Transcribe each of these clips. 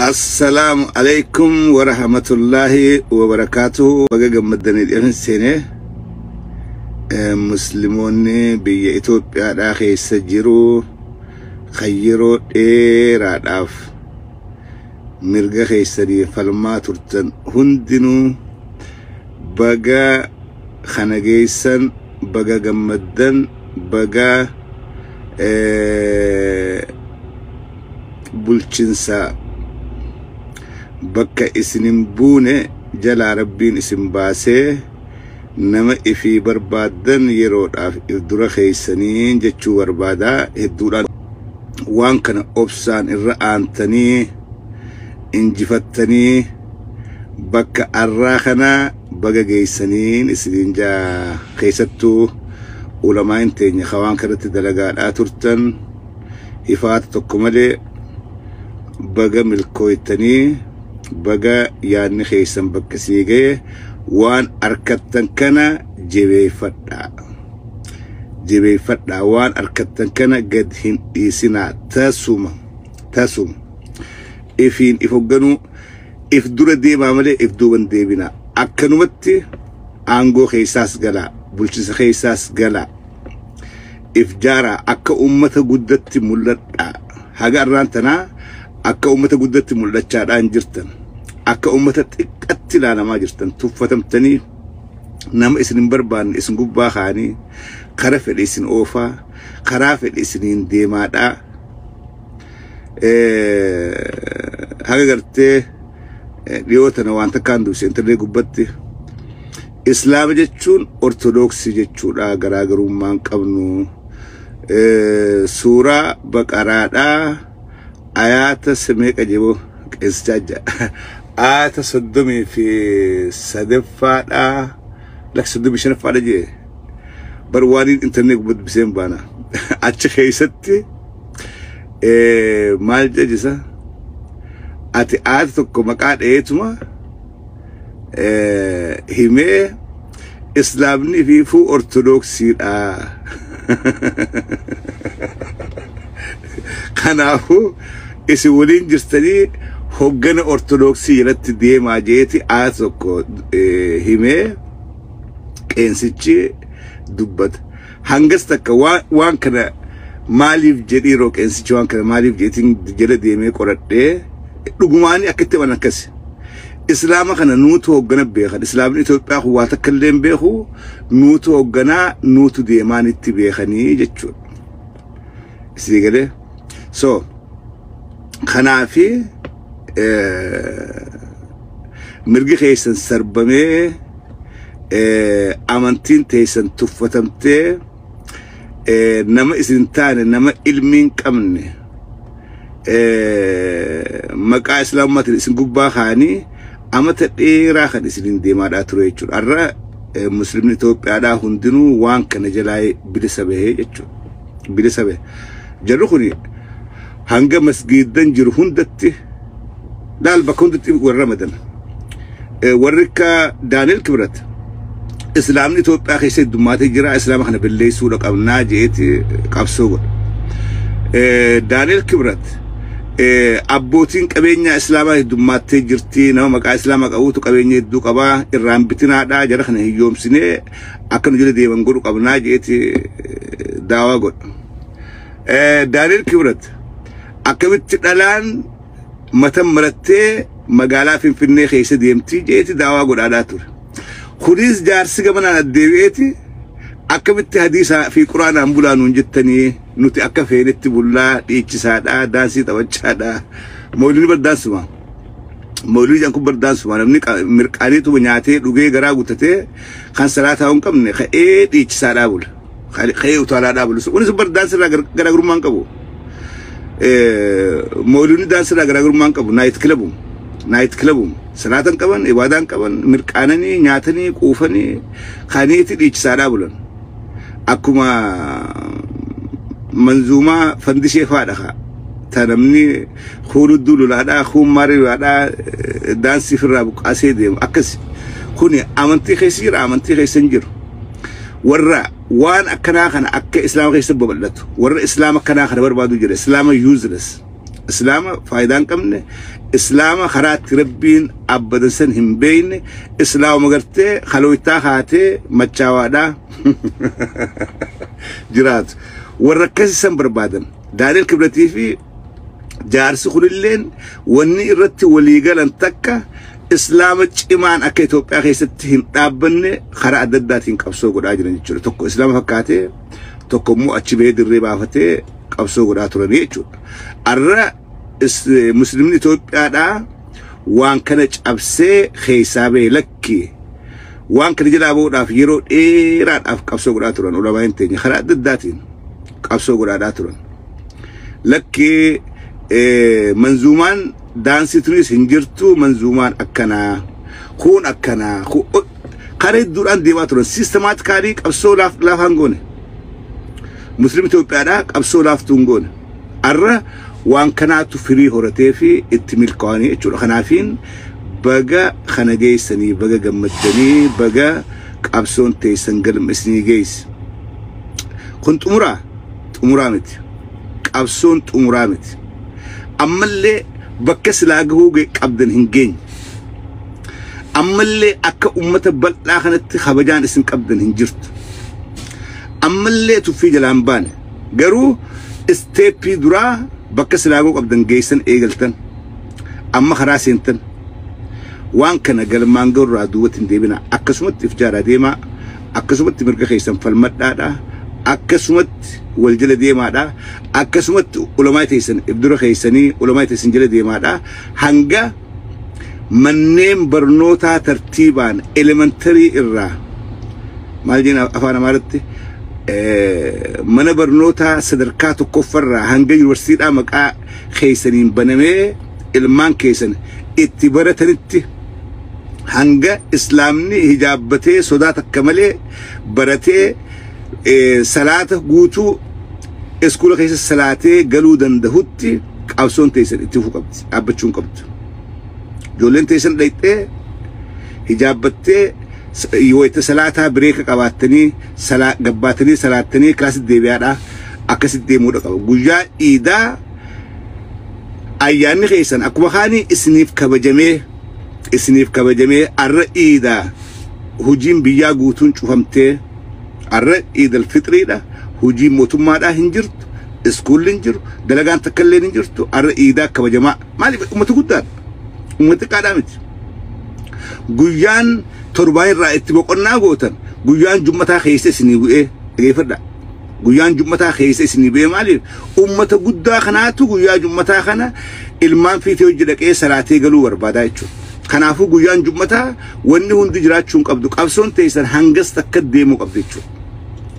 Assalaamu alaikum wa rahmatullahi wa barakaatuhu. Baga gammaddanii dhiyaan seenee musliimoonni biyya Itoophiyaadhaa keessa jiru kan yeroo dheeraadhaaf mirga keessanii falmaa turtan hundinuu baga kana geessan, baga gammaddan, baga bulchinsa bakka isinin buune jalaa rabbiin isin baasee nama ifii barbaaddan yeroodhaaf if dura keessanii jechuu barbaadaa. Hedduudhaan waan kana obsaan irra aantanii injifattanii bakka arraa kana baga geessaniin isiniin jaa. Keessattuu ulamaan teenya ka waan kanatti dalagaadhaa turtan hifaata tokko malee baga milkooytanii, baga yaadni keessan bakka sii ga'e. Waan arkattan kana jabeeffadhaa, jabeeffadhaa. Waan arkattan kana gad hin dhiisinaa tasuma tasuma. Ifiin if hogganuu if dura deemaa malee if duuban deebinaa. Akkanumatti aangoo keessaas galaa, bulchiinsa keessaas galaa, if jaaraa, akka ummata guddatti mul'adhaa. Haga arraan tanaa akka ummata guddatti mul'achaadhaan jirtan, akka ummata xiqqatti ilaalamaa jirtan. Tuffatamtanii nama isin hin barbaanne isin gubbaa kaanii kara fedhe isin oofaa, karaa fedhe isiniin deemaadhaa. Haga gartee dhiyoo tana waan takkaan dubbise intarneet gubbatti, islaama jechuun ortodoksii jechuudha, garaagarummaan qabnu. Suuraa Baqaraadhaa ayaata meeqa jedhu qeessichaa jira, ayaata 33ffaadhaa lakka 35ffaadha jee bar. Waan intarneet gubbatti dubbiseen baana achi keessatti maal jejisa, ati ayaata tokko maqaa dheetuma himee islaamni fiifuu ortodoksiidha. Kanaafuu isin waliin jirtanii hoggana ortodoksii jalatti deemaa jeeti ayaata tokko himee qeensichi dubbata. Hangas takka waan kana maaliif jedhii, yeroo qeensichi waan kana maaliif jedheetiin jala deemee qoradhee, dhugumaanii akka itti himan akkasi. Islaama kana nuutu hoggana beekan. Islaamni Itoophiyaa kun waa takka illee hin beeku, nuutu hogganaa, nuutu deemaan itti beekanii jechuudha. Isii galee? So kanaafi mirgi keessan sarbamee, amantiin teessan tuffatamtee, nama isin taane, nama ilmii hin qabne maqaa islaamummaatiin isin gubbaa kaanii amata dheeraa kan isiniin deemaadhaa ture jechuudha. Har'a muslimni Itoophiyaadhaa hundinuu waan kana jalaa bilisa bahee jechuudha. Bilisa bahe. Jarri kuni hanga masgiidan jiru hundatti laal, bakka hundatti warra ramadan. Warri akka Daani'el Kibrat islaamni Itoophiyaa keessa heddummaatee jira, islaama kana balleessuudha qabnaa jeeti qabsoo godha. Daani'el Kibrat abbootiin qabeenyaa islaamaa heddummattee jirti, nama maqaa islaamaa qabuutu qabeenya hedduu qabaa, irraan bitinaadhaa, jara kana hiyyoomsinee akka nu jala deeman godhu qabnaa jeeti daawaa godha. Daani'el Kibrat akkamitti dhalaan matan marattee magaalaa Finfinnee keessa deemti jeeti daawaa godhaadhaa ture. Kunis jaarsi gamanaan addeebi'eeti akkamitti hadiisaa fi quraanaan bulaa nuun jettanii, nuti akka feenetti bullaa, dhiichisaadhaa, daansii taphachaadhaa. Moolini bardaansuma. Moolini jedhan kun bardaansuma. Namni mirqaaniituma nyaatee dhugee garaa guutatee kan salaataa hin qabne ka'ee dhiichisaadhaa bula. Ka'ee utaalaadhaa bula. Kunis bardaansirraa garaagarummaa hin qabu. Moolini daansirraa garaagarummaa hin qabu. Night clubum. Night clubum. Salaata hin qaban, ibaadaa hin qaban, mirqaananii, nyaatanii, quufanii, kaniiti dhiichisaadhaa bulan. Akkuma manzuumaa fandishee faadha kaa. Ta namni kuuludduu lolaadhaa, kuun maarii lolaadhaa daansii ofirraa buqqaasee deemu. Akkas kuni amantii keessa jira, amantii keessa hin jiru. Warra waan akkanaa kana akka islaama keessa babal'atu, warra islaama akkanaa kana barbaadu jira. Islaama useless. Islaama faayidaa hin qabne, Islaama karaatti Rabbiin abbadan san hin beekne, Islaama gartee halooytaa haatee machaawaadhaa jiraatu. Warra akkasii san barbaadan. Daani'el Kibratii fi jaarsi kunilleen wanni irratti walii galan takka Islaama cimaan akka Itoophiyaa keessatti hin dhaabbanne karaa adda addaatiin qabsoo godhaa jiran jechuudha. Tokko Islaama fakkaatee, tokko immoo achi bahee dirree baafatee qabsoo godhaa turanii jechuudha. Arra Muslimni Itoophiyaadhaa waan kana cabsee keessaa bahee lakki waan kana jalaa bahuudhaaf yeroo dheeraadhaaf qabsoo godhaa turan ulamaa hin teenye karaa adda addaatiin qabsoo godhaadhaa turan. Lakki manzuumaan daansii tunis hin jirtu, manzuumaan akkanaa kun akkanaa karaa hedduudhaan deemaa turan systematically qabsoo laafaan goone. Muslim Itoophiyaadhaa qabsoo laaftuu hin goone. Arra waan kanaatu firii horatee fi itti milkaa'anii jechuudha. Kanaafiin baga kana geessanii, baga gammaddanii, baga qabsoon teessan galma isinii geesse. Kun xumuraa xumuraa miti. Qabsoon xumuraa miti. Ammallee bakka silaa gahuu qabdan hin geenye. Ammallee akka ummata bal'aa kanatti kabajaan isin qabdan hin jirtu. Ammallee tuffii jalaan baane. Garuu step duraa bakka silaa gahuu qabdan geessan eegaltan. Amma karaa seentan. Waan kana galmaan gahurraa duubatti hin deebina. Akkasumatti if jaaraa deemaa. Akkasumatti mirga keessan falmadhaadha. Akkasumatti wal jala deemaadha. Akkasumatti ulamaa teessan if dura keessanii ulamaa teessan jala deemaadha. Hanga manneen barnootaa tartiibaan elementary irraa maal jenna afaan Amaaraatti mana barnootaa sadarkaa tokkoffarraa hanga yuunivarsiitiidhaa maqaa keessaniin banamee ilmaan keessan itti baratanitti hanga Islaamni hijaabbatee sodaa takka malee baratee salaata guutuu iskuula keessa salaatee galuu dandahutti qabsoon teessan itti fufuu qabdi, dhaabbachuu hin qabdu. Ijoolleen teessan dhayxee hijaabbattee wayita salaataa break qabaattanii gabbaatanii salaattanii kilaasitti deebi'aadha. Akkasitti deemuudha qaba. Guyyaa iidaa ayyaanni keessan akkuma kaanii isiniif kabajamee arra iidaa hojiin biyyaa guutuun cufamtee, arra iidal fixriidha, hojiin mootummaadhaa hin jirtu, iskuulli hin jiru, dalagaan takka illee hin jirtu. Arra iidaa kabajamaa. Maaliif? Ummata guddaadha, ummata xiqqaadhaa miti. Guyyaan torbaan irraa itti boqonnaa gootan guyyaan jummataa keessa isinii bu'ee, dhageeffadha, guyyaan jummataa keessa isinii bu'ee. Maaliif? Ummata guddaa kanaatu guyyaa jummataa kana ilmaan fiitee hojii dhaqee salaatee galuu barbaadaa jechuudha. Kanaafuu guyyaan jummataa wanni hundi jiraachuu hin qabdu. Qabsoon teessan hangas takka deemuu qabdu jechuudha.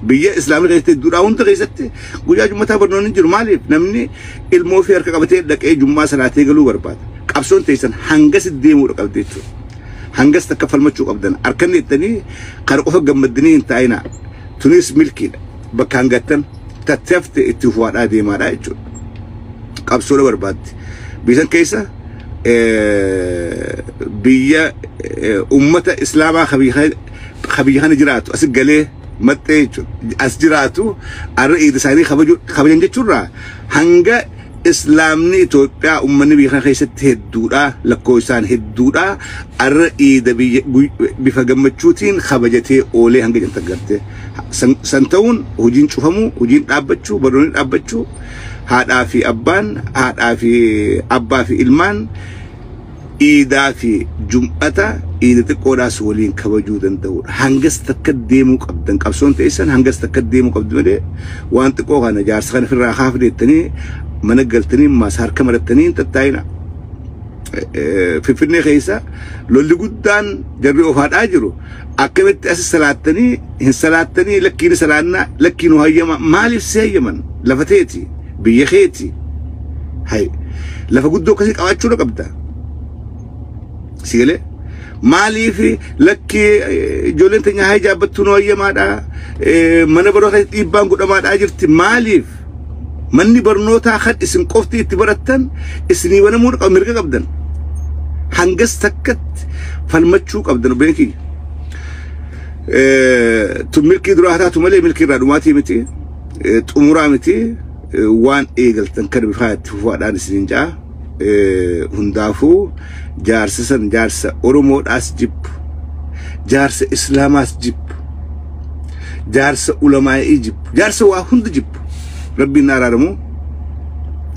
Biyya Islaamii keessatti duudhaa hunda keessatti guyyaa jummataa barnoonni hin jiru. Maaliif? Namni ilmoo fi harka qabatee dhaqee jummaa salaatee galuu barbaada. Qabsoon teessan hangas deemuu qabdi jechuudha. Hangas takka falmachuu qabdan. Harkanni ittanii kana qofa gammaddanii hin taa'inaa. Tunis milkiidha. Bakka hangattan tattafte itti fuwaadhaa deemaadhaa jechuudha. Qabsoodha barbaaddi. Biyya san keessa biyya ummata Islaamaa kabiyya kana jiraatu as galee maxxee jechuudha. As jiraatu arra iida isaanii kabajan jechuurraa hanga Islaamni Itoophiyaa uummanni biyya kana keessatti hedduudha, lakkoofsaan hedduudha, arra iida bifa gammachuutiin kabajatee oolee hanga janta gartee. San ta'uun hojiin cufamuu, hojiin dhaabbachuu, barnoonni dhaabbachuu, haadhaa fi abbaan, haadhaa fi abbaa fi ilmaan iidaa fi jum'ata iida xiqqoodhaas waliin kabajuu danda'udha. Hangas takka deemuu qabdan, qabsoon teessan hangas takka deemuu qabdu malee waan xiqqoo kana jaarsa kana ofirraa kaafne jettanii mana galtanii maas harka marattanii hin tattaa'ina. Finfinnee keessa lolli guddaan jarri ofaadhaa jiru. Akkamitti as salaattanii hin salaattanii? Lakkiin salaannaa, lakkiin nu hayyama. Maaliif si hayyaman? Lafa teeti, biyya keeti. Hay, lafa guddoo akkasii qabaachuu qabda. Si galee? Maaliif lakkii ijoolleen teenya haa ijaabbattuu nu hayyamaadha? Mana barnootaa dhiibbaan godhamaadhaa jirti. Maaliif? Manni barnootaa kan isin qofti itti barattan isinii banamuu qaba, mirga qabdan. Hangas takkatti falmachuu qabdan, obboleen kiyya. Tun milkii duraa haa taatu malee milkii irraa dhumaatii miti. Xumuraa miti. Waan eegaltan kana bifaa itti fufaadhaan isiniin ja'a. Hundaafuu jaarsa san, jaarsa Oromoodhaas jibbu, jaarsa Islaamaas jibbu, jaarsa ulamaa'ii jibbu, jaarsa waa hunda jibbu, Rabbiin na araaramu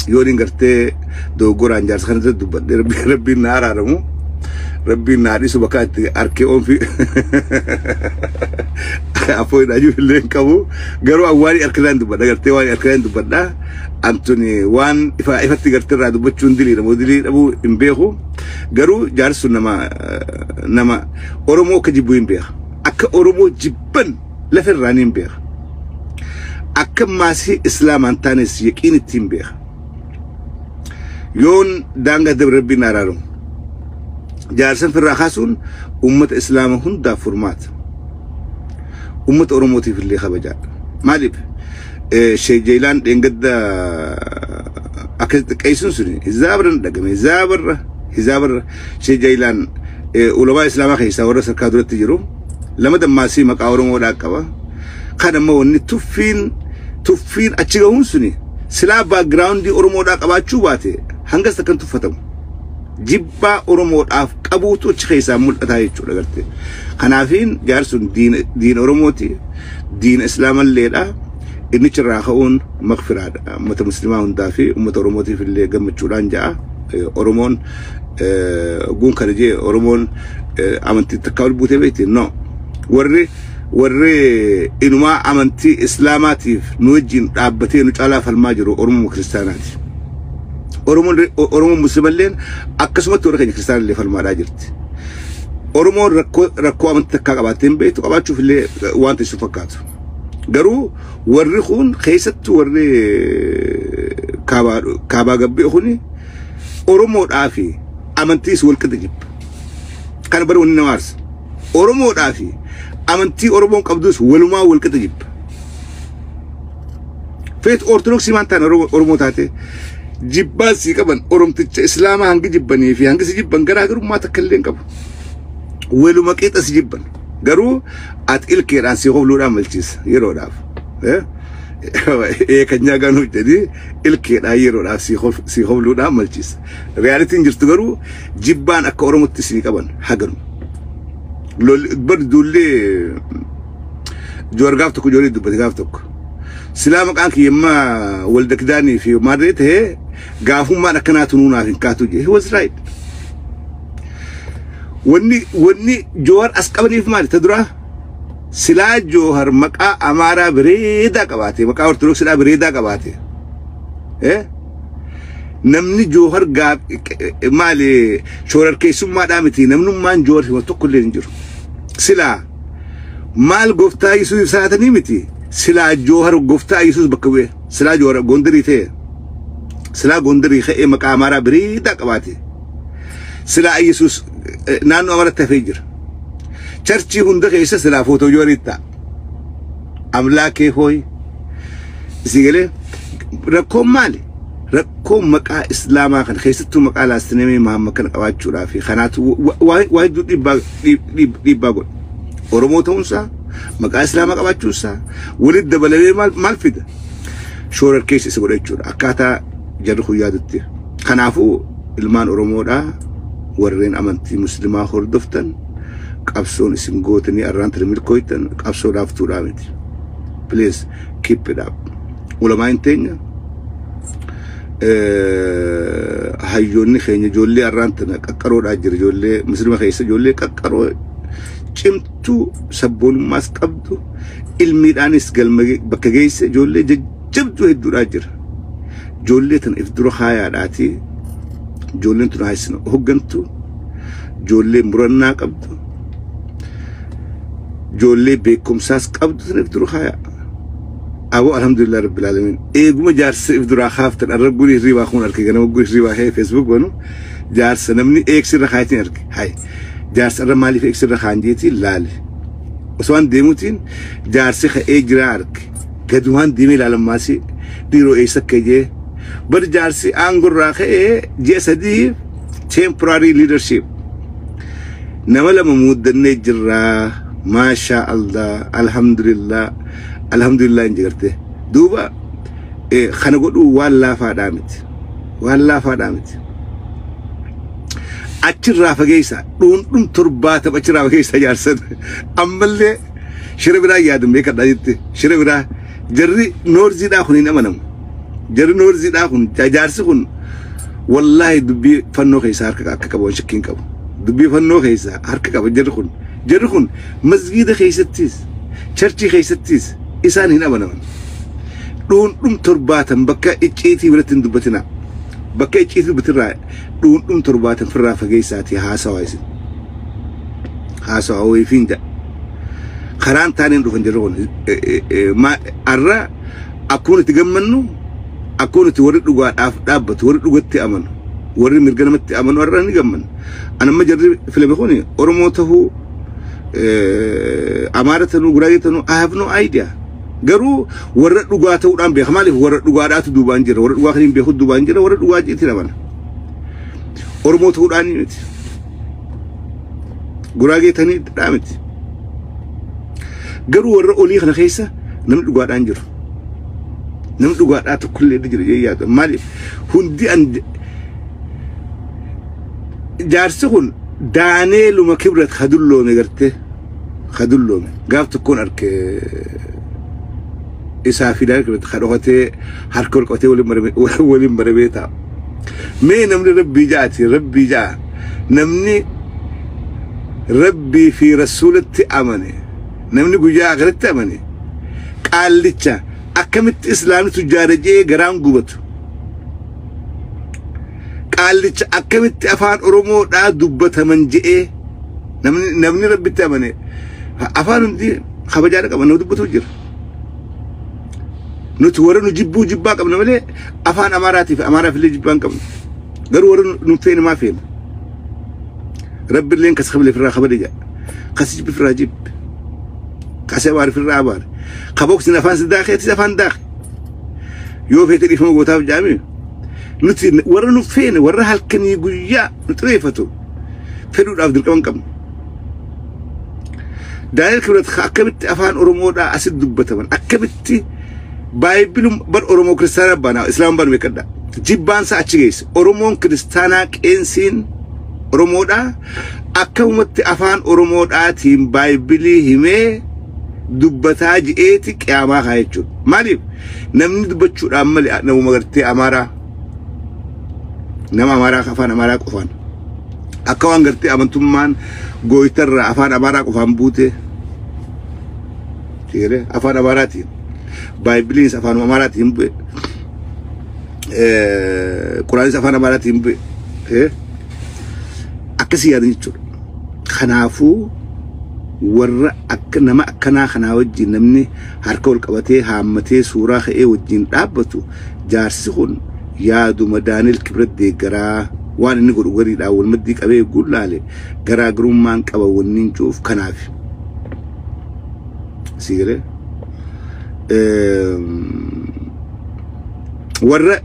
yoo inni gartee dogoggoraan jaarsa kana dubbadhe, Rabbiin na araaramu, Rabbiin na dhiisu. Bakka itti arkee oomfi afoo hidhaa illee hin qabu, garuu waan harkirraan dubbadha, gartee waan harkirraan dubbadha. Antuni waan ifa ifatti gartee irraa dubbachuun dilii moo dilii dhabuu hin beeku, garuu jaarsi sun nama Oromoo akka jibbu hin beeka, akka Oromoo jibban lafa irraa ni hin beeka, akka maasii Islaamaan taanes yaqiin ittiin beeka. Yoon daangaa dabre Rabbiin araaramu. Jaarsan firraa kaasuun ummata Islaama hundaaf furmaata. Ummata Oromootiif illee kabajaadha. Maaliif? Sheekh Jeelaan dheengadda akka xiqqeessuun suni hizaabarra dhagame, hizaabarra. Sheekh Jeelaan ulamaa Islaamaa keessaa warra sarkaa duratti jiru, lama dammaasii maqaa Oromoodhaa qaba. Kan ammoo wanni tuffiin achi gahuun suni silaa background Oromoodhaa qabaachuu baate hangas takkan tuffatamu. Jibbaa Oromoodhaaf qabuutu achi keessaa mul'ataa jechuudha gartee. Kanaafiin jaarsi sun diina Oromooti, diina Islaamalleedha. Inni irraa ka'uun maqfiraadha. Uummata Muslimaa hundaa fi uummata Oromootiif illee gammachuudhaan ja'a. Oromoon guun kana jee, Oromoon amantii takkaa ol buutee beekti? No. Warri inumaa amantii Islaamaatiif nu wajjin dhaabbatee nu caalaa falmaa jiru Oromoo Kiristaanaati. Oromoon Muslimalleen akkasumatti warra keenya Kiristaanallee falmaadhaa jirti. Oromoon rakkoo amantii takkaa qabaattee hin beektu, qabaachuuf illee waan isu fakkaatu. Garuu warri kun, keessattuu warri kaabaa gabbee kuni, Oromoodhaa fi amantiis walqixa jibba. Kana bara wanni nama aarsa. Oromoodhaa fi amantii Oromoon qabdus walumaa walqixa jibba. Feet Ortodoksii maan taane Oromoo taate jibbaan sii qaban Oromticha Islaamaa hangi jibbanii fi hangi si jibban garaagarummaa takka illee hin qabu. Waluma qixa si jibban. Garuu ati ilkeedhaan si hobluudhaan malchiisa yeroodhaaf. Ee kan nyaagaan jedhii ilkeedhaan yeroodhaaf si hobluudhaan malchiisa. Realityn jirtu garuu jibbaan akka Oromootti isinii qaban haganu. Bar duullee Joowar gaaf tokko ijoollee dubbate gaaf tokko. Silaa maqaan kiyyammaa walda kidaanii fi maarree ta'ee gaafummaan akkanaatu nuunaaf hin kaatu jee. He was right. Wanni Joowar as qabaniif maali? Ta duraa silaa Joowar maqaa Amaaraa bareedaa qabaate, maqaa Ortodoksiidhaa bareedaa qabaate. Namni Joowar maali shoorarkeessummaadhaa miti, namnummaan Joowar hima tokko illee hin jiru. Silaa maal gooftaa Yesuus ibsaatanii miti, silaa Joowar gooftaa Yesuus bakka bu'e, silaa Joowar Gondarii ta'e, silaa Gondarii ka'ee maqaa Amaaraa bareedaa qabaate, silaa Yesuus naannoo Amaaraatti hafee jira. Church hunda keessa silaa footoo Joowarii ta'a. Amlaakee hooyi. Isii galee rakkoon maali? Rakkoon maqaa Islaamaa kana, keessattuu maqaa last name Mahammad kana qabaachuudhaa fi kanaatu waa hedduu dhiibbaa godha. Oromoo ta'uunsaa, maqaa Islaamaa qabaachuunsaa walitti dabalamee maal fida? Shoorar keessa isa godha jechuudha. Akkaataa jarri kun yaadutti. Kanaafuu ilmaan Oromoodhaa warreen amantii Muslimaa hordoftan, qabsoon isin gootanii arraan tana milkooytan qabsoo laaftuudhaa miti. Please keep it up. Ulamaa hin teenya, hayyoonni keenya, ijoollee arraan tana qaqqaroodhaa jira, ijoollee Muslima keessa ijoollee qaqqaroo cimtuu sabboonummaas qabdu, ilmiidhaanis galma bakka geesse, ijoollee jajjabduu hedduudhaa jira. Ijoollee tana if dura haayaadhaati. Ijoolleen tun haasina hoggantu, ijoollee murannaa qabdu, ijoollee beekumsaas qabdu tana if dura haayaa. Aboo, alhamdulillah rabbil alamin, eeguma jaarsa if duraa kaaftan arra guri hirribaa kun arge, ganama guri hirribaa ka'ee Facebook banu jaarsa namni eegsirra kaayatiin arge. Hay, jaarsa irra maaliif eegsirra kaan jeetiin laale. Osoo waan deemuutiin jaarsi ka'ee jiraa arge. Gadumaan deemee ilaalammaasi, dhiiroo eessa akka jee. Bar jaarsi aangorraa ka'ee ji'a 3 temporary leadership. Nama lama muuddannee jirraa. Maashaa Allah, alhamdulillah, alhamdulillah hin jigarte. Duuba Kana godhuu waan laafaadhaa miti. Waan laafaadhaa miti. Achirraa fageessa dhuundhum 70 achirraa fageessa jaarsan. Ammallee shira biraa yaadun beekadhaa jette. Shira biraa jarri noorziidhaa kun hin amanamu. Jarri noorziidhaa kun jaarsi kun wallaahi dubbii fannoo keessaa harka akka qabu waan shakkiin qabu. Dubbii fannoo keessaa harka qaba jarri kun. Jarri kun masgiida keessattis charchii keessattis isaan hin amanaman. Dhuundhum 70 bakka icciitii biratti hin dubbatinaa. Bakka icciitii dubbatirraa dhuundhum 70 firraa fageessaatii haasawaa isin. Haasawaa wayiifiin jedha. Karaan taaneen dhufan jarri kun. Har'a akkuma nuti gammannu akkuma nuti warri dhugaadhaaf dhaabbatu warri dhugatti amanu warri mirga namatti amanu har'a ni gammanna. Anamma jarri filame kun Oromoo tahuu Amaara tanuu Guraagee tanuu I have no idea. Garuu warra dhugaa ta'uudhaan beeka. Maaliif warra dhugaadhaatu duubaan jira. Warra dhugaa kan hin beeku duubaan jira. Warra dhugaa itti amana. Oromoo ta'uudhaan miti. Guraagee tanii dhaa miti. Garuu warra olii kana keessa namni dhugaadhaan jiru. Namni dhugaadhaa tokkollee ni jira jee yaada. Maaliif hundi an jaarsi kun Daaneeluma Kibrat kadulloome gartee kadulloome gaaf tokkoon arke isaa fi Daaneel Kibrat kadhokatee harka ol qabatee waliin maramee ta'a. Mee namni rabbii ja'ati rabbii ja'a namni rabbii fi rasuulatti amane namni guyyaa akhiratti amane qaallicha akkamitti islaamni tujjaara jee garaan gubatu. Qaallicha akkamitti afaan Oromoodhaa dubbataman je'ee namni rabbitti amane afaan hundi kabajaadha qaba nama dubbatu jira. Nuti warra nu jibbuu jibbaa qabna malee afaan Amaaraatiif Amaaraaf illee jibbaa hin qabnu. Garuu warra nu feene maa feena? Rabbi illeen kas kabale firraa kabale jedha. Kas jibbi firraa jibbi. Kas abaare firraa abaare. Kaboksin afaan si daakee atis afaan daake. Yoo feete dhiifama gootaaf jaame. Nuti warra nu feene warra halkanii guyyaa nu xireeffatu fedhuudhaaf dirqama hin qabnu. Daaneel Kibrat akkamitti afaan Oromoodhaa asitti dubbataman akkamitti baayibilum bar Oromoo kiristaanaa baanaa Islaam baanu beekadha. Jibbaan isaa achi geesse. Oromoon kiristaanaa qeensiin Oromoodhaa akkamumatti afaan Oromoodhaatiin baayibilii himee dubbataa je'eeti qiyaamaa kaa jechuudha. Maaliif namni dubbachuudhaan malee namuma gartee Amaaraa nama Amaaraa afaan Amaaraa qofaan akka waan gartee amantummaan gooytarraa afaan Amaaraa qofaan buute afaan Amaaraatiin baayibiliinis afaan Amaaraatiin bu'e Quraanis afaan Amaaraatiin bu'e akkasii yaadan jechuudha. Kanaafuu warra akka nama akkanaa kanaa wajjin namni harka ol qabatee haammatee suuraa ka'ee wajjin dhaabbatu jaarsi kun yaaduma Daaneel Kibrat deeggaraa waan inni godhu gariidhaan wal maddii qabee gullaale garaagarummaan qaba wanni hin cuuf kanaaf. Sii galee? Warra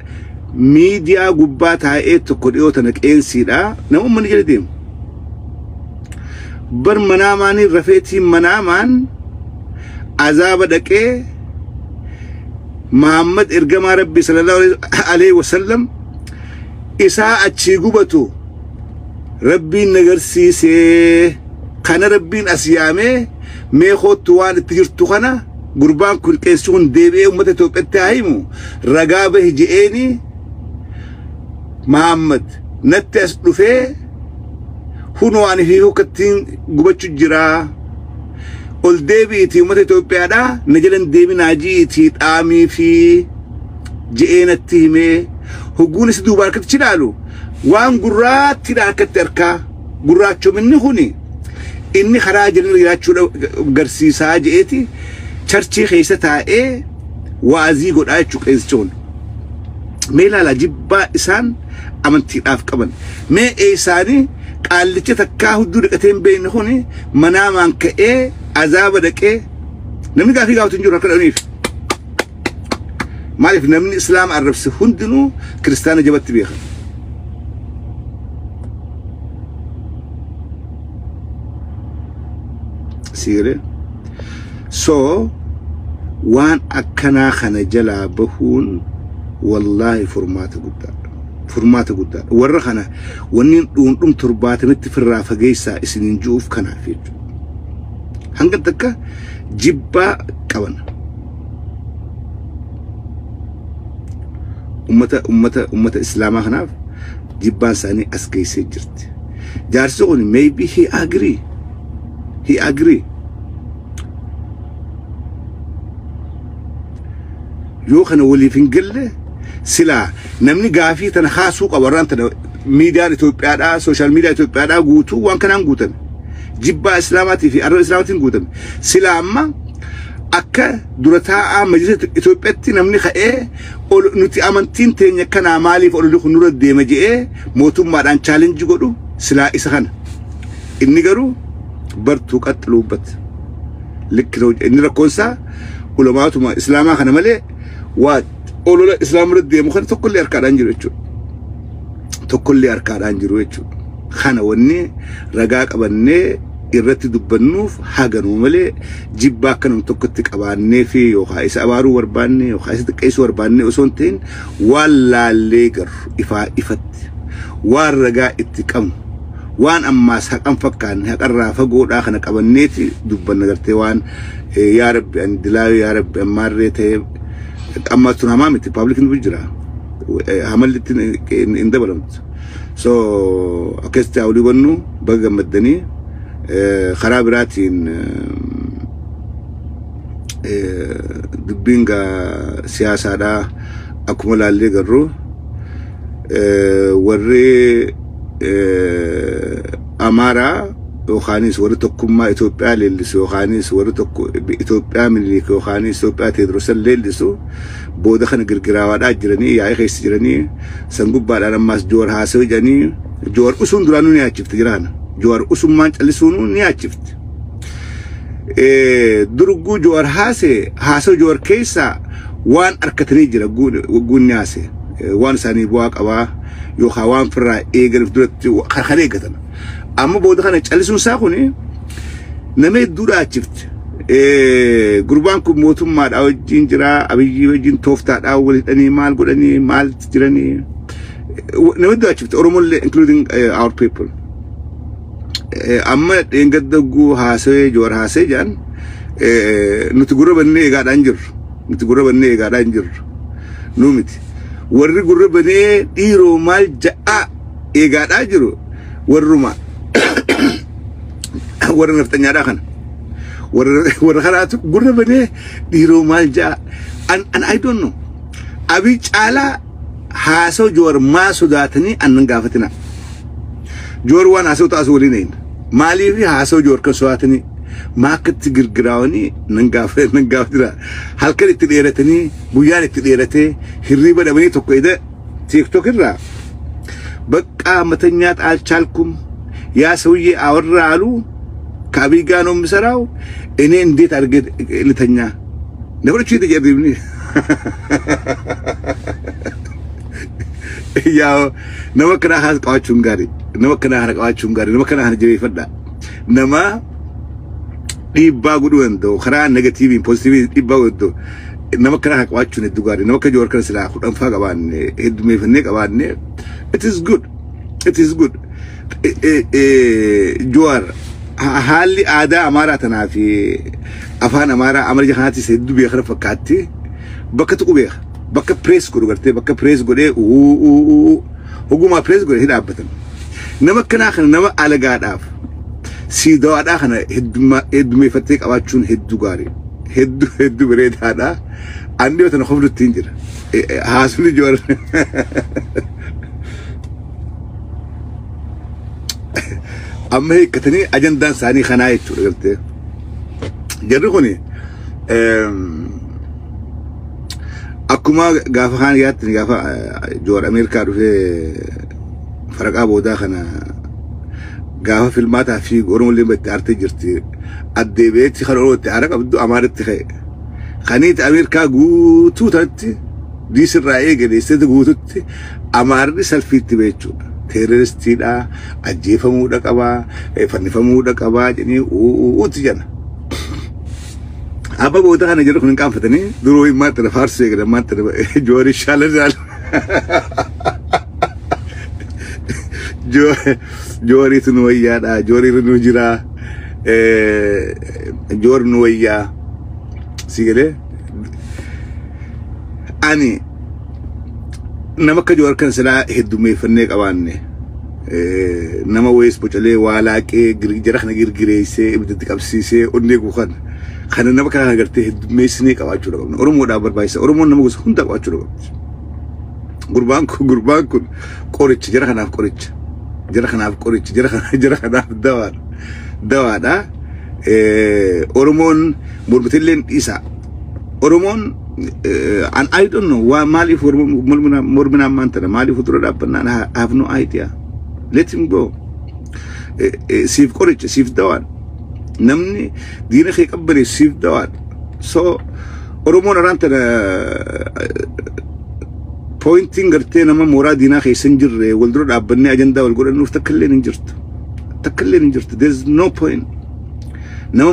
miidiyaa gubbaa taa'ee tokko dhiyoo tana qeensiidha nama uummanni jala deemu. Bar manaamaanii rafeetiin manaamaan azaaba dhaqee Muhammad ergamaa Rabbii sallallahu alaihi wasallam isaa achii gubatu Rabbiin nagarsiisee kana Rabbiin as yaamee mee koottu waan itti jirtu kana gurbaan kun qeessi kun deebi'ee uummata Itoophiyaatti haa himu ragaa bahi je'eeni Muhammad natti as dhufee hunoo ani fi hukkattiin gubachu jiraa. Ol deebi'iitii uummata Itoophiyaadhaa na jalan deebinaa ji'iitii dhaamii fi je'ee natti himee hogguun isa duuba harkatti ilaalu waan gurraattiidha harkatti harkaa gurraachominni kuni inni karaa jireenya jiraachuu garsiisaa je'eeti charchii keessa taa'ee waazii godhaa jechuu qeensicha kun. Mee ilaalaa jibbaa isaan amantiidhaaf qaban. Mee eessaanii qaallicha takkaa hudduu dhiqatee hin beekne kuni manaamaan ka'ee azaaba dhaqee namni gaafii gaafatu hin jiru harka dhaniif. Maaliif namni islaama arrabse hundinuu kiristaana jabatti beekan. Sigalee. So waan akkanaa kana jalaa bahuun Wallaahi furmaata guddaadha. Furmaata guddaadha. Warra kana wanni dhuundhum 70tti firraa fageessaa isiniin ji'uuf kanaaf jechuudha. Hanga takka jibbaa qaban. Ummata islaamaa kanaaf jibbaan isaanii as geessee jirti. Jaarsi kun maybe he agree. He agree. Yoo kana waliif hin galle silaa namni gaafii tana haasuu qaba. Warraan tana miidiyaan Itoophiyaadhaa, sooshaal miidiyaa Itoophiyaadhaa guutuu waan kanaan guutame. Jibbaa islaamaatii fi arraba islaamaatiin guutame. Silaa amma akka dura taa'aa majlisa Itoophiyaatti namni ka'ee nuti amantiin teenya kanaa maaliif ololli kun nurra deema je'ee mootummaadhaan chaalenjii godhu silaa isa kana. Inni garuu bartuu qaxxiluu ubbata. Likki inni rakkoonsaa ulamaatuma islaamaa kana malee waa olola islaamaa irra deemu kana tokkollee harkaadhaan jiru jechuudha. Tokkollee harkaadhaan jiru jechuudha. Kana wanni ragaa qabannee irratti dubbannuuf haganuu malee jibbaa akka nam tokkotti qabaannee fi yookaan isa abaaruu barbaanne yookaan isa xiqqeessuu barbaanne osoo hin ta'in waan laallee garru ifaa ifatti waan ragaa itti qabnu waan ammaas haqan fakkaanne haqarraa fagoodhaa kana qabanneeti dubbanna gartee waan yaa rabbi ani dilaayo yaa rabbi ammaarree ta'ee amma tun hamaa miti paablikin dubbi jira hamallitti hin dabalamtu. So akkasitti haa walii hubannu. Baga gammaddanii. Karaa biraatiin dubbiin gaa siyaasaadhaa akkuma laallee garru warri Amaaraa yookaanis warri tokkummaa Itoophiyaa leellisu yookaanis warri tokko Itoophiyaa Minilik yookaanis Itoophiyaa Teediroos leellisu booda kana girgiraawaadhaa jiranii yaa'ii keessa jiranii san gubbaadhaan ammaas Joowar haasawee jedhanii Joowar usuun duraanuu ni yaachifte jiraana. Joowar usummaan callisuunuu ni yaachifte. Durguu Joowar haasee haasawee Joowar keessaa waan harkatanii jira guunni haasee waan isaanii bu'aa qabaa yookaan waan firraa eeganiif duratti kan eeggatan. Amma booda kana callisuun isaa kuni nama hedduudha achifte. Gurbaan kun mootummaadhaa wajjin jira, Abiyyi wajjin tooftaadhaa wal hidhanii maal godhanii maal jiranii nama hedduu achifte Oromollee including our people. Amma dheengaddagguu haasawee Joowar haasee jedhan nuti gurra bannee eegaadhaan jirru. Nuti gurra bannee eegaadhaan jirru. Nu miti. Warri gurra banee dhiiroo maal ja'a eegaadhaa jiru warruma warra nafxanyaadhaa kana. Warra kanaatu gurra banee dhiiroo maal ja'a. And I don't know. Abiy caalaa haasoo Joowar maa sodaatanii annan gaafatina. Joowar waan haasoo taasisu waliin hin. Maaliif haasoo Joowar kan sodaatanii maa akkatti girgiraawanii nan gaafatina. Halkan itti dheeratanii guyyaan itti dheeratee hirriiba dhabanii tokko ida TikTok irraa በቃ መተኛት አልቻልኩም። ያ ሰውዬ አወራ አሉ ከአብይ ጋር ነው የምሰራው። እኔ እንዴት አድርጌ ልተኛ? ነገሮች ይተጀርብኒ ያው nama kana haas qabachuun gaarii, nama kana hana qabachuun gaarii, nama kana hana jabeeffadha. Nama dhiibbaa godhuu danda'u karaa negatiiviin poozitiiviin dhiibbaa godhuu danda'u nama kana hana qabaachuun hedduu gaarii. Nama akka Joowar kana silaa kudhanfaa qabaanne heddumeeffannee qabaanne it is good, it is good. Joowar haalli aadaa Amaaraa tanaa fi afaan Amaaraa amarja kanaatis hedduu beekana fakkaatti bakka tuqu beeka. Bakka pirees godhu gartee bakka pirees godhee hogumaa pirees godhee dhaabbatan. Nama akkanaa kana nama alagaadhaaf siidawaadhaa kana heddumeeffattee qabaachuun hedduu gaarii. Hedduu hedduu bareedaadha. Ani dhiyoo tana koflutti hin jira. Haasofni Joowar amma hiikkatanii ajandaan isaanii kanaa jechuudha gartee. Jarri kuni akkuma gaafa kaan yaatti gaafa Joowar Ameerikaa dhufee faraqaa boodaa kana gaafa filmaataa fi Oromollee itti aartee jirti. Addeebi'eetti kan Oromoo itti aara qabdu Amaaritti ka'e. Kaniiti Ameerikaa guutuu tanatti diisirraa eegale isteeta guututti Amaarri salfiitti ba'e jechuudha. Teeroristiidha, ajjeefamuudha qabaa, fannifamuudha qabaa jedhanii uutti jana. Abba booda kana jedhu kun hin qaanfatanii duruu hin maanta faarsuu eegale maanta Jawaarii shaalan Jawaariitu nu wayyaadha. Jawaariitu nu jira. Jawaar nu wayyaa. Si galee ani nama akka Jawaar kan silaa heddummeeffannee qabaanne nama wayiis bocalee waa laaqee jara kana girgireessee ibiddatti qabsiisee onnee guukan kana nama kana agartee heddummeessinee qabaachuudha qabna. Oromoodhaaf barbaachisa. Oromoon nama gosa hunda qabaachuudha qabdi. Gurbaan kun qoricha jara kanaaf qoricha. Jara kanaaf qoricha jara kanaaf dawaadha. Dawaadha. Oromoon mormitillee dhiisa. Oromoon and I don't know why maaliif morminaan maanta maaliif dura dhaabbannaan. I have no idea. Let him go. Siif qoricha, siif dawaadha. Namni diina kee qabbaneef siif dawaadha. So Oromoon araan tana pointiin gartee nama mooraa diinaa keessa hin jirre wal dura dhaabbannee ajandaa wal godhannuuf takka illee hin jirtu. Takka illee hin jirtu. There is no point. Nama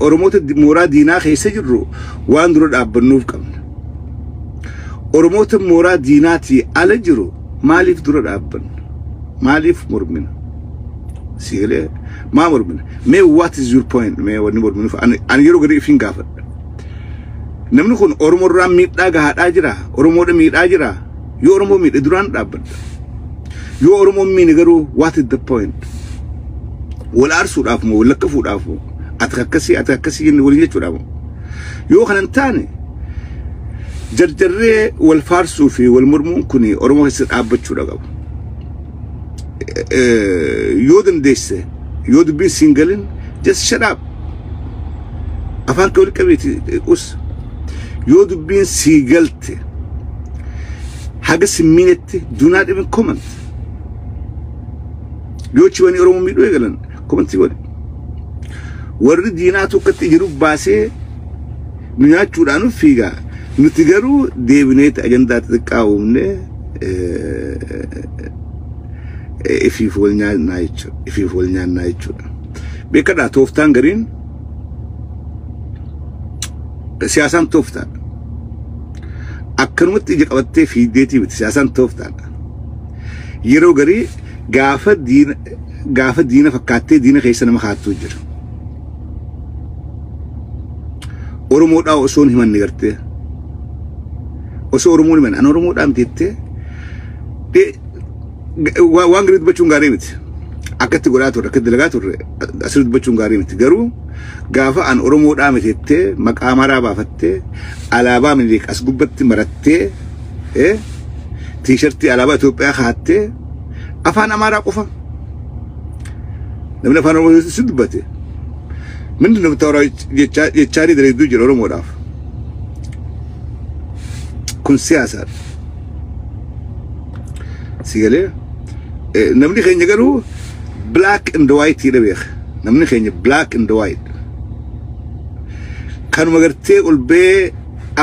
Oromoota mooraa diinaa keessa jirru waan dura dhaabbannuuf qabna. Oromoota mooraa diinaatii ala jiru maaliif dura dhaabbanna? Maaliif mormina? Sigalee maa mormina? Mee what is your point? Mee wanni morminuuf ani yeroo gadi ifin gaafadha. Namni kun Oromoo irraa miidhaa gahaadhaa jira. Oromoodha miidhaa jira. Yoo Oromoo miidhe duraan dhaabbadha. Yoo Oromoo miine garuu what is the point? Wal aarsuudhaaf moo wal lakkafuudhaaf moo ati akkasii jenne waliin jechuudhaaf moo? Yoo kana hin taane jarjarree wal faarsuu fi wal mormuun kun Oromoo keessa dhaabbachuudha qabu. Yoo dandeesse yoo dubbiin siin galin just shut up. Afaan kee wal qabeeti us. Yoo dubbiin sii galte haga simmiinetti do not even comment. Yoo chibanii Oromoo miidhuu eegalan commentii godhi. Warri diinaa tokkotti jiru baasee nu nyaachuudhaan fiigaa. Nuti garuu deebineeti ajandaa xixiqqaa uumnee ifiif wal nyaannaa jechuudha. Ifiif wal nyaannaa jechuudha. Beekadhaa tooftaan gariin siyaasaan tooftaadha. Akkanumatti ija qabattee fiigdeetii miti siyaasaan tooftaadha. Yeroo garii gaafa diina fakkaattee diina keessa nama kaattuu jira. Oromoodhaa osoo hin himanne gartee osoo Oromoon himanne an Oromoodhaa miti jettee waan garii dubbachuun gaarii miti. Akkatti godhaa turre akkatti dalagaa turre asirratti dubbachuun gaarii miti. Garuu gaafa an Oromoodhaa miti jettee maqaa maraa baafattee alaabaa Minilik as gubbatti marattee tiishartii alaabaa Itoophiyaa kaattee afaan Amaaraa qofa namni afaan Oromoo si dubbate. ምንድን ነው የምታወራው? jechaanii dalayduu jira Oromoodhaaf. Kun siyaasaadha. Si galee namni keenya garuu black and white jedha beeka. Namni keenya black and white. Kanuma gartee ol ba'ee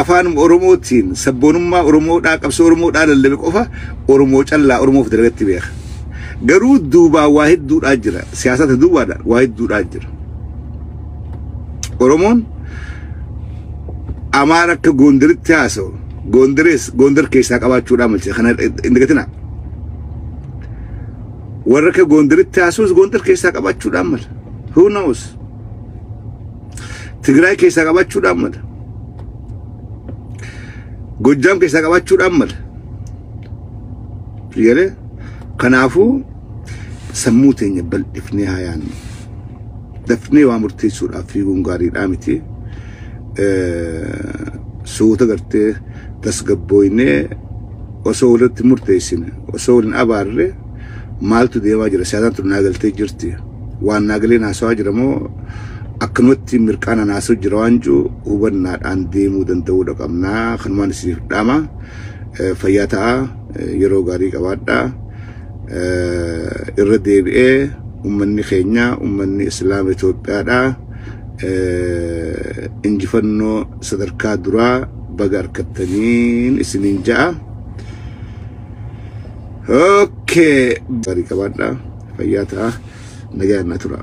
afaan Oromootiin sabboonummaa Oromoodhaa qabsoo Oromoodhaa lallabe qofa Oromoo callaa Oromoof dalagatti beeka. Garuu duubaa waa hedduudhaa jira. Siyaasata duubaadhaan waa hedduudhaa jira. Oromoon Amaara akka Gondaritti haasa'u Gondaris Gondar keessaa qabaachuudhaan malche kana hin dagatinaa. Warra akka Gondaritti haasa'us Gondar keessaa qabaachuudhaan mala. Who knows? Tigraay keessaa qabaachuudhaan mala. Gojjaam keessaa qabaachuudhaan mala. Galee kanaafuu sammuu teenya bal'ifnee haa yaadnu. Dafnee waa murteessuudhaaf fiiguun gaariidhaa miti. Suuta gartee tasgabbooynee osoo walitti murteessine osoo waliin abaarre maaltu deemaa jira siyaasaan tun naa galtee jirti waan naa galee naasawaa jira moo akkanumatti mirqaana naasoo jira waan jiru hubannaadhaan deemuu danda'uudha qabnaa kanumaan isiniif dhaama fayyaa ta'a yeroo gaarii qabaadhaa irra deebi'ee ummanni keenya ummanni islaama Itoophiyaadhaa injifannoo sadarkaa duraa baga harkattaniin isiniin ja'a. Okay. Gaarii qabaadhaa fayyaa ta'a nagaa tura.